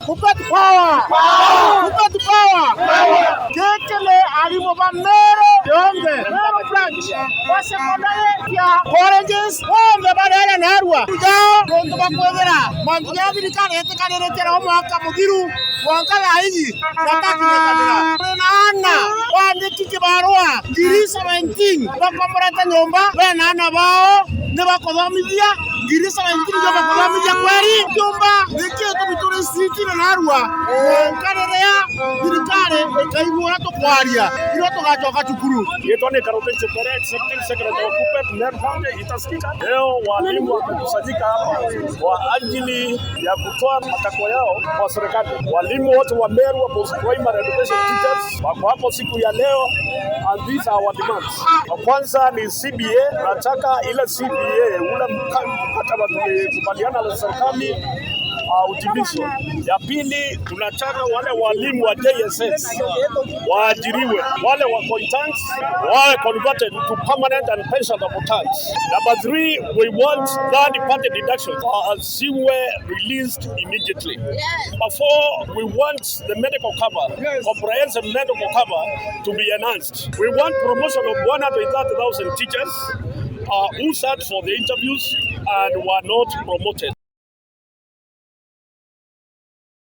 KUPPET power! KUPPET power! Gĩkĩ nĩ arimũ ba Meru yothe, Meru branch wa secondary ya colleges othe barera narua jao nontu bakwethera mantu ja thirikari itikanĩrĩtie nao mwaka mũthiru mwanka thaa ici gatakinyanĩra na ana wandĩki kĩbarũa 17,000 bakomorete nyũmba bena ana bao nĩ bakũthomithia 17,000 ndio bakuthomithia kweri nyũmba nĩkĩo tũmi tũrĩ street na narua mwanka rĩrĩa thirikari ĩkaigua ũrĩa tũkwaria irwo tũgacoka cukuru. Yetu ni Karoti Chepere, Executive Secretary wa KUPPET Meru County itasikika. Leo walimu wamekusanyika hapa kwa ajili ya kutoa matakwa yao kwa serikali. Walimu wote wa Meru wa post primary education teachers wako hapo siku ya leo and these are our demands. Wa kwanza ni CBA, nataka ile CBA ule mkataba tulikubaliana na serikali utimizwe. Ya pili, tunataka wale walimu wa JSS waajiriwe, wale wako interns wawe converted to permanent and pensionable terms. Number three, we want third party deduction ziwe released immediately. Number four, we want the medical cover, comprehensive medical cover to be enhanced. We want promotion of 130,000 teachers who sat for the interviews and were not promoted.